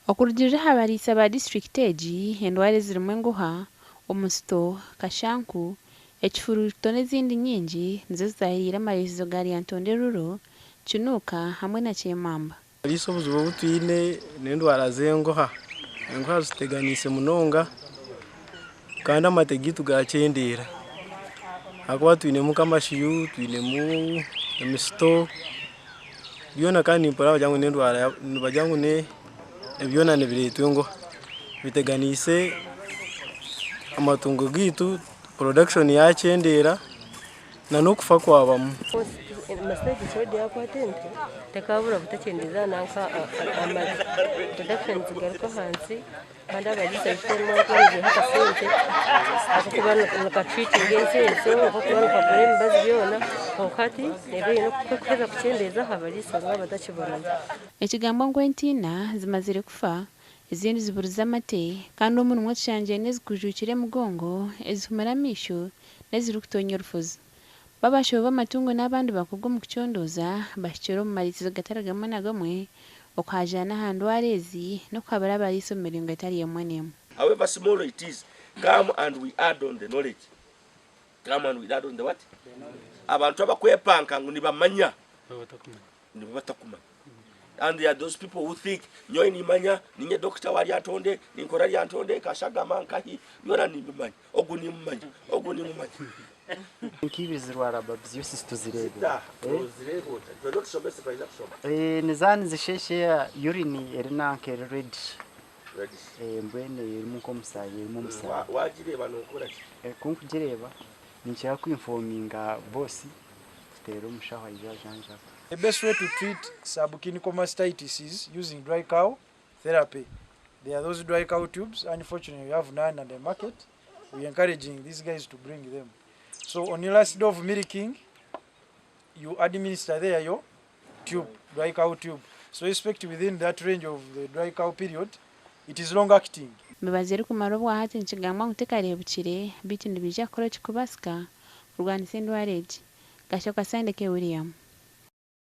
Okurugiirira aha bariisa ba disiturikiti egi, endwara ezirimu enguha, omusito, kashanku, ekifuruuto n'ezindi nyingi nizo zitaahiriire amariisizo ga Lyantonde Rural, Kinuuka hamwe na Kyemamba. Abariisa obuzibu obu twine n'endwara z'enguha. Enguha zituteganiise munonga kandi amate gaitu gakyendeera ahakuba twinemu nk'amashiyu, twinemu emisito byona kandi nimpurira nibagira ngu n'endwara nibagira ngu byona nibireetwa enguha. Biteganiise amatungo gaitu, production yakyendeera. N'okufa kwabamu. Mastitis yakwata ente tekabura butakyendeeza nanka amate production zigaruka ahansi kandi abariisa baitu akasente akokuba nikatreatinga ente ezo akokuba nikagura emibazi byona kwonka hati eba eine kuheza kukyendeeza abariisa baaba batakibona. Ekigambwa ngu entiina zimazire kufa, ezindi ziburize amate kandi omunwa tushangire n'ezikujuukire emigongo, ezihumire amaisho n'ezirikutonya orufuzi. Babashoho b'amatungo n'abandi bakugu omu kucondooza bahikire omu mariisizo gatari gamwe na gamwe okuhajaana aha ndwara ezi n'okuhabura abariisa omu miringo etari emwe n'emwe. However small it is, come and we add on the knowledge. Come and we add on the what? Abantu abakwepanka ngu nibamanya nibo batakumanya. And there are those people who think nyowe nimanya ninye doctor wa Lyantonde ninkora Lyantonde nkashagama nkahi byona nimbimanya ogu nimumanya ogu nimumanya. Nkiibi zirwara babesiosis tuzireebe. Zita ozireebe ota twena otushomese twaija kushoma. Niza nizisheshe urine eri nanka eri reddish. Reddish. Mbwenu erimu nk'omusaayi erimu omusaayi. Wagireeba nokora ki? Ku nkugireeba ninkira ku informinga boss tuteere omushaho aije ajanjabe. The best way to treat subclinical mastitis is using dry cow therapy. There are those dry cow tubes, unfortunately we have none on the market. We are encouraging these guys to bring them. So on the last day of milking, you administer there your tube, dry cow tube. So expect within that range of the dry cow period, it is long acting. Emibazi erikumara obwahati nikigambwa ngu tekareebukire beitu nibaija kukora ekirikubaasika kurwanisa endwara egi. Gashoka Sandeke William.